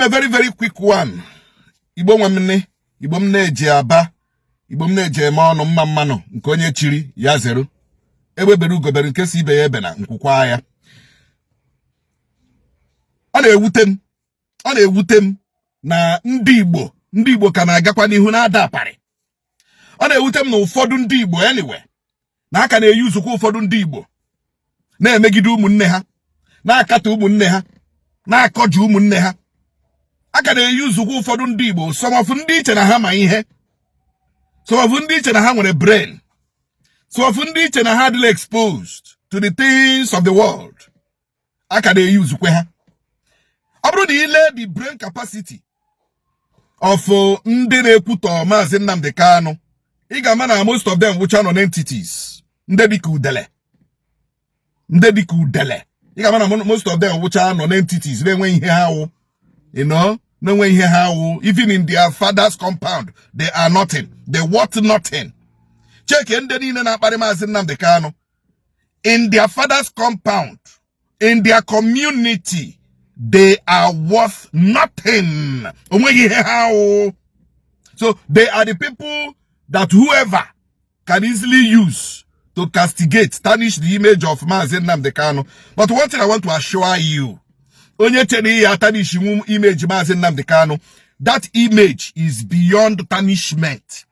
Chọrọ ime very very quick one. Igbo nwe m nne, Igbo m na-eji aba, Igbo m na-eji eme ọnụ. Mma mmanụ, nke onye chiri ya zero. Egbe bere, ugobere, nke si ibe ya ebe na nkwukwa ya. Ọ na-ewute m, ọ na-ewute m na ndị Igbo, ndị Igbo ka na-agakwa n'ihu na-ada aparị. Ọ na-ewute m na ụfọdụ ndị Igbo, anyway, na aka na-eyuzukwa ụfọdụ ndị Igbo na-emegide ụmụnne ha, na-akatọ ụmụnne ha, na-akọju ụmụnne ha. A ka na-eyuzukwa ụfọdụ ndị Igbo, some of ndị iche na ha ma ihe, some of ndị iche na ha nwere brain, some of ndị iche na ha adịla exposed to the things of the world. A ka na-eyuzukwe ha. Ọ bụrụ na ile the brain capacity of ndị na-ekwutọ Maazị Nnamdi Kanu, ị ga-ama na most of them wụcha nọ entities, ndị dịka udele, ndị dịka udele. Ị ga-ama na most of them wụcha nọ entities, na-enwe ihe ha wụ, na-enwe ihe ha wụ. Even in their father's compound, they are nothing, they worth nothing. Cheke ndị niile na-akparị Maazị Nnamdi Kanu, in their father's compound, in their community, they are worth nothing. Onweghị ihe ha wụ. So they are the people that whoever can easily use to castigate, tarnish the image of Maazị Nnamdi Kanu. But one thing I want to assure you, onye chere ihe tarnish image Maazị Nnamdi Kanu, that image is beyond tarnishment.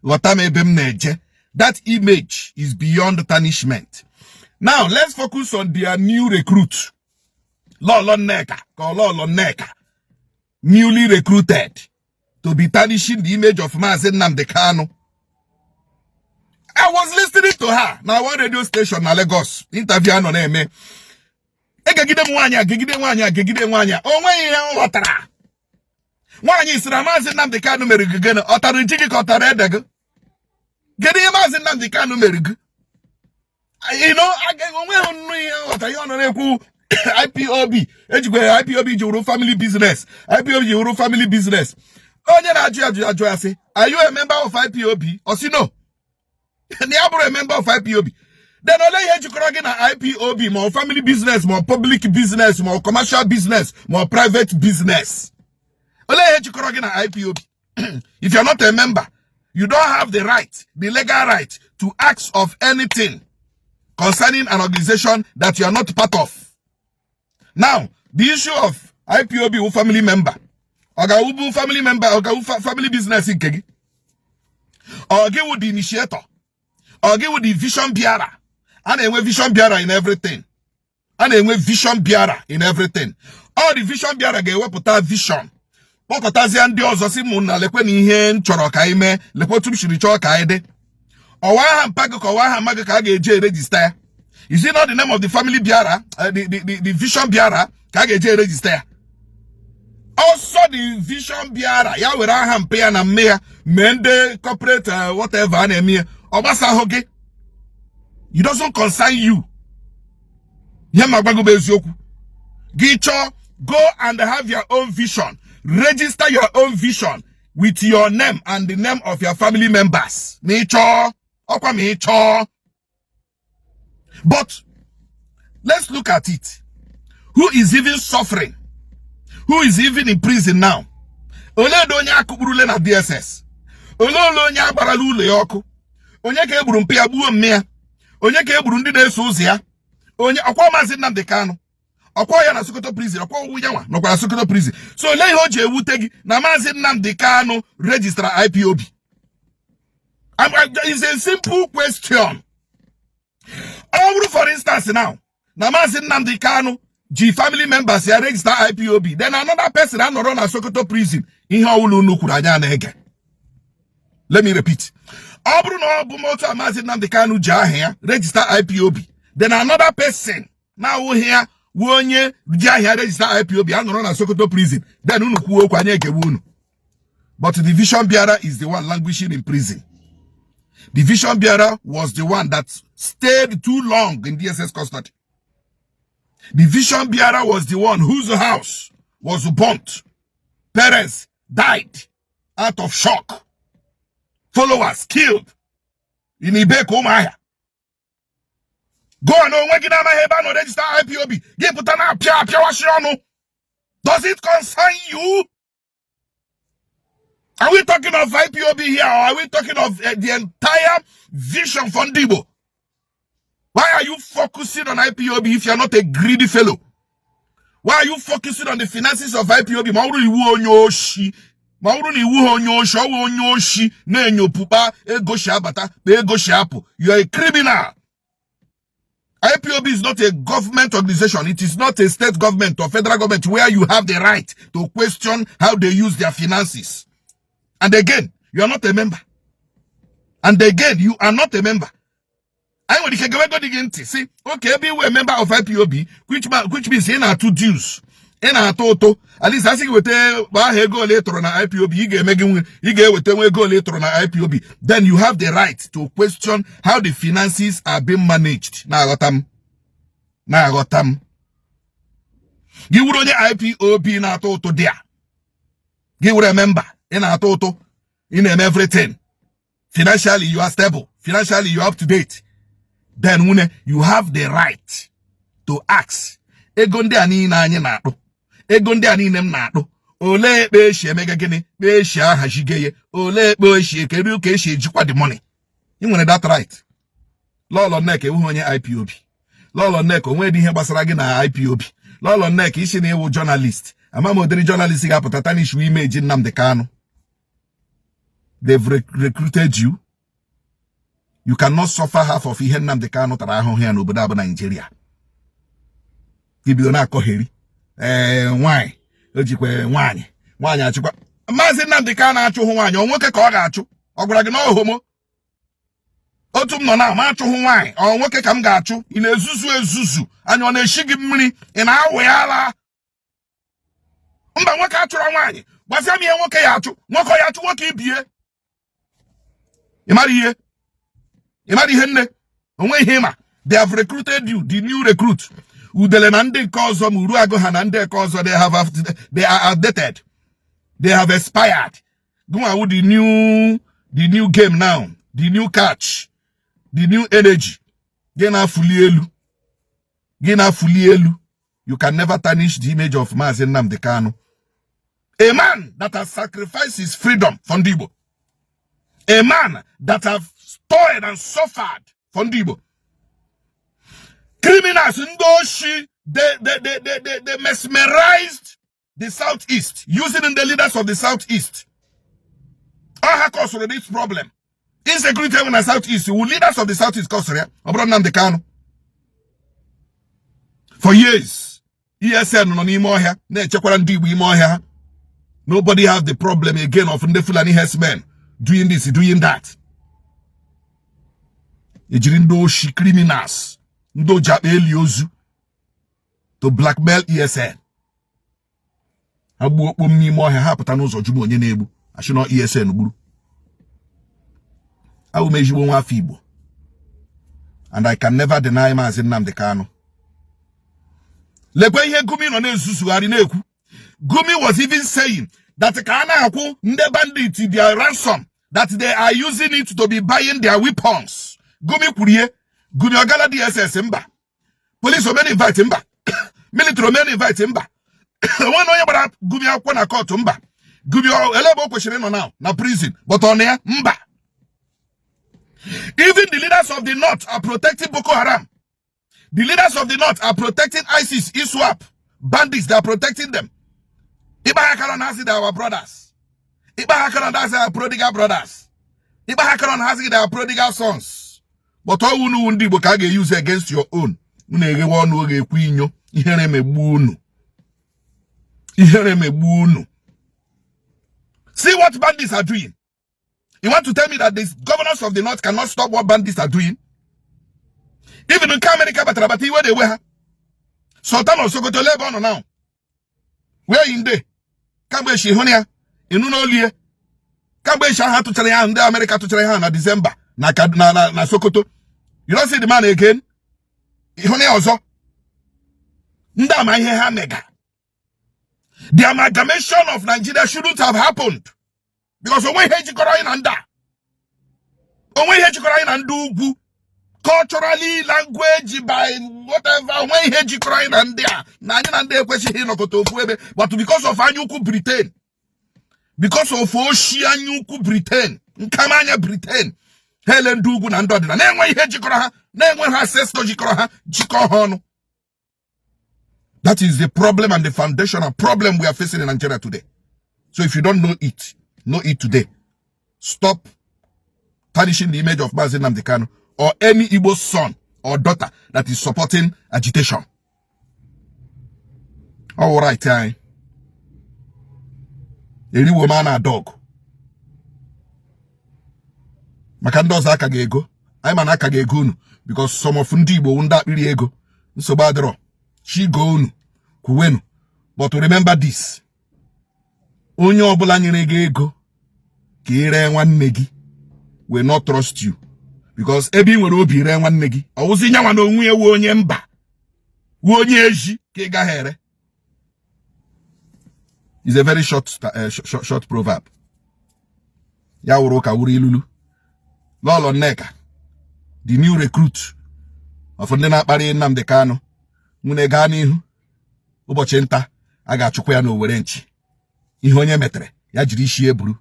Ghọta m ebe m na-eje. That image is beyond tarnishment. Now let's focus on their new recruit, Lolo Nneka, ka Lolo Nneka, newly recruited to be tarnishing the image of Maazị Nnamdi Kanu. I was listening to her na one radio station na Lagos, interview anọ na-eme. Egegide m nwaanyị a, gegide nwaanyị a, gegide nwaanyị a, o nweghị ihe m ghọtara. Nwaanyị sị na Maazị Nnamdi Kanu mere gị gịnị? Ọ tara ji gị ka ọ tara ede gị? Kedu ihe Maazị Nnamdi Kanu mere gị? Onweghị nnụ ihe nghọta ihe ọ nọ na-ekwu. IPOB ejikwa IPOB ji wuru family business, IPOB ji wuru family business. Onye na-ajụ ajụ ajụ ya sị, "Are you a member of IPOB?" Ọ sị no, na ya bụrụ a member of IPOB. Then olee ihe jikọrọ gị na IPOB, ma ọ family business, ma ọ public business, ma ọ commercial business, ma ọ private business? Olee ihe jikọrọ gị na IPOB? If you're not a member, you don't have the right, the legal right to ask of anything concerning an organization that you are not part of. Now, the issue of IPOB wụ family member, ọ ga-awụbu family member, ọ ga-awụ family business nke gị? Ọ gị wụ the initiator? Ọ gị wụ the vision bearer? A na-enwe vision bearer in everything. A na-enwe vision bearer in everything. Ọ the vision bearer ga-ewepụta vision, kpọkọtazie ndị ọzọ, si mụ na lekwe na ihe m chọrọ ka anyị mee, lekwe otu m siri chọọ ka anyị dị. Ọwa aha mpa gị ka ọwa aha mma gị ka a ga-eji eregister ya? Is it not the name of the family bearer, the vision bearer ka a ga-eji eregister ya? Ọsọ the vision bearer ya were aha mpa ya na mme ya mee ndị corporate, whatever a na-eme ya, ọ gbasahụ gị. It doesn't concern you. Ihe ma gwago bụ eziokwu gị. Chọọ, go and have your own vision, register your own vision with your name and the name of your family members ma ị chọọ. Ọkwa ma ị chọọ. But let's look at it. Who is even suffering? Who is even in prison now? Olee onye akụkpurule na DSS? Olee ole onye agbarala ụlọ ya ọkụ? Onye ka egburu mpe ya, gbuo mme ya? Onye ka egburu ndị na-eso ụzọ ya? Onye ọkwa Maazị Nnamdi Kanu, ọkwa ya na Sokoto prison, ọkwa ọwụ ya nwa nọkwa na Sokoto prison. So olee ihe o ji ewute gị na Maazị Nnamdi Kanu registara IPOB? It's a simple question. Ọ bụrụ, for instance now, na Maazị Nnamdi Kanu ji family members ya register IPOB, then another person anọrọ na Sokoto prison, ihe ọwụla unu kwuru, anya na-ege. Let me repeat. Ọ bụrụ na ọ bụ moto a Maazị Nnamdi Kanu ji aha ya register IPOB, then another person na-awụghị ya wu onye ji aha ya register IPOB anọrọ na Sokoto prison, then unu kwuo okwu, anya egewe unu. But the vision bearer is the one languishing in prison. The vision bearer was the one that stayed too long in DSS custody. The vision bearer was the one whose house was burnt. Parents died out of shock. Followers killed in Ibeku, Umuahia. Go on onwe gị na-amaghị ebe a nọ register IPOB, gị pụta na apịa apịawashi ọnụ. Does it concern you? Are we talking of IPOB here, or are we talking of the entire vision for Ndigbo? Why are you focusing on IPOB if you're not a greedy fellow? Why are you focusing on the finances of IPOB? Ma ọ bụrụ iwu onye oshi, ma ọ bụrụ na iwu ha onye oshi, ọ bụ onye oshi na-enyopụkpa ego shi abata, kpa ego shi apụ. You are a criminal. IPOB is not a government organization. It is not a state government or federal government where you have the right to question how they use their finances. And again, you are not a member. And again, you are not a member. Anyị nwere ike gewego gị ntị si okay, ebe iwe member of IPOB, which means ị na-atụ dues, ị na-atụ ụtụ. At least asị gị weta aha ego ole ị tụrụ na IPOB, ị ga-eme gị nwe ị ga-eweta nwa ego ole ị tụrụ na IPOB, then you have the right to question how the finances are being managed. Na-aghọta m, na-aghọta m. Gị wuru onye IPOB na-atụ ụtụ dị a, gị were member, ị na-atụ ụtụ, ị na-eme everything, financially you are stable, financially you are up to date, then nwune, you have the right to ask, ego ndị a niile anyị na-akpụ, ego ndị a niile m na-akpụ, olee ekpe esi emega gịnị, kpe esi ahazige ya, olee ekpe esi ekeri ka esi ejikwa the money? Ị nwere that right. Lọlọ Nneka ewughị onye IPOB. Lọlọ Nneka, onwe dị ihe gbasara gị na IPOB. Lọlọ Nneka, isi na ịwụ journalist, ama m ụdịrị journalist ga-apụta tarnish image Nnamdi Kanu. They've recruited you. You cannot suffer half of ihe Nnamdi Kanu tara ahụhụ ya n'obodo abụ Naijiria. Ibido na-akọgheri, ee, nwaanyị o jikwa nwaanyị, nwaanyị achịkwa Maazị Nnamdi Kanu achụhụ nwaanyị. Ọ nwoke ka ọ ga-achụ? Ọ gwara gị na ọhomo otu m nọ na ma achụhụ nwaanyị, ọ nwoke ka m ga-achụ? Ị na-ezuzu ezuzu anya, ọ na-eshi gị mmiri, ị na-awụ ya ala. Mba, nwoke achụrụ nwaanyị. Gbasịa m ihe nwoke ya achụ, nwoke ya achụ nwoke ibie. Ị mara ihe, ị mara ihe nne onwe ihe ịma. They have recruited you, the new recruit, udele na ndị nke ọzọ ma uru agụ ha na ndị nke ọzọ. They are outdated, they have expired. Gụnwa wụ the new game now, the new catch, the new energy. Gị na-afụli elu, gị na-afụli elu. You can never tarnish the image of Maazị Nnamdi Kanu, a man that has sacrificed his freedom for ndị Igbo, a man that have toiled and suffered for ndị Igbo. Criminals, ndị oshi, they mesmerized the Southeast using the leaders of the Southeast. All ha caused this problem, insecurity in the Southeast, who leaders of the Southeast caused ya. Ọ bụrụ Nnamdi Kanu. For years, ESN nọ n'ime ọhịa na-echekwara ndị Igbo ime ọhịa ha. Nobody have the problem again of ndị Fulani herdsmen doing this, doing that. Ejiri ndị oshi, criminals, ndị oji akpa eli ozu to blackmail ESN. Ha gbuo okpom n'ime ọhịa, ha pụta n'ụzọ jụm onye na-egbu, achị na ESN gburu. Abụ m ezigbo nwa afọ Igbo and I can never deny Maazị Nnamdi Kanu. Lekwe ihe Gumi nọ na-ezuzugharị na-ekwu. Gumi was even saying that ka a na-akwụ ndị bandit their ransom, that they are using it to be buying their weapons. Gumi kwuru ihe. Gumi ọgala DSS? Mba. Police omeni invite? Mba. Military omeni invite? Mba. Onwe na onye gbara Gumi akwụkwọ na court? Mba. Gumi ele ebe o kwesịrị ịnọ now? Na prison. But ọ na ya? Mba. Even the leaders of the North are protecting Boko Haram. The leaders of the North are protecting ISIS, ISWAP, bandits. They are protecting them. Iba ha na asị they are our brothers. Iba ha na asị our prodigal brothers. Iba ha na asị they are prodigal sons. But all unu ndị Igbo ka a ga-use against your own. Unu eghewe ọnụ oge ekwu inyo. Ihere megbu unu. Ihere megbu unu. See what bandits are doing. You want to tell me that the governors of the North cannot stop what bandits are doing? Even nke America batara bata iwe na-ewe ha. Sultan of Sokoto, ebe ọ nọ now? Where in dey? Kamgbe echi hụ ya, ịnụ n'olu ya. Kamgbe echi ahụ atụchara ya, ndị America tụchara ya na December na Sokoto. You don't see the man again. Ịhụ ya ọzọ. Ndị ama ihe ha mega. The amalgamation of Nigeria shouldn't have happened. Because onwe ihe jikọrọ anyị na ndị a. Onwe ihe jikọrọ anyị na ndị ugwu. Culturally, language, by whatever, onwe ihe jikọrọ anyị na ndị a, na anyị na ndị ekwesịghị ịnọkọta ofu ebe. But because of anya ukwu Britain, because of oshi anya ukwu Britain, nkamanya Britain, ha ele ndị ugwu na ndị ọdịda na-enwe ihe jikọrọ ha, na-enwe ha ancestor jikọrọ ha, jikọọ ha ọnụ. That is the problem and the foundational problem we are facing in Nigeria today. So if you don't know it, know it today. Stop tarnishing the image of Mazi Nnamdi Kanu or any Igbo son or daughter that is supporting agitation. All right, anyị eriwo m a na dog maka ndị ọzọ aka ga-ego anyị, mana aka ga-ego unu, because some of ndị Igbo ndị akpịrị ego. Nsogbu adịrọ, chi go unu kwuwenu. But remember this: onye ọbụla nyere gị ego ka ị ree nwanne gị will not trust you, because ebe ị nwere obi ree nwanne gị, ọwụzi nyanwa na onwe ya wu onye mba, wu onye ezi ka ị gaghị ere. Is a very short proverb. Ya wụrụ ụka wuru ilulu. Lọlọ Nneka, the new recruit of ndị na-akparị Nnamdi Kanu, nwune, gaa n'ihu. Ụbọchị nta a ga-achụkwa ya n'Owere nchi. Ihe onye metere ya jiri isi eburu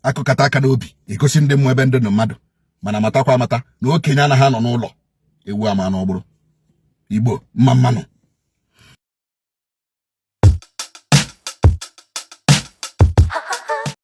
akụkata aka n'obi egosi ndị mmụọ ebe ndị nọ mmadụ. Mana matakwa amata na okenye anaghị anọ n'ụlọ ewu ama n'ọgbụrụ. Igbo mma mmanụ.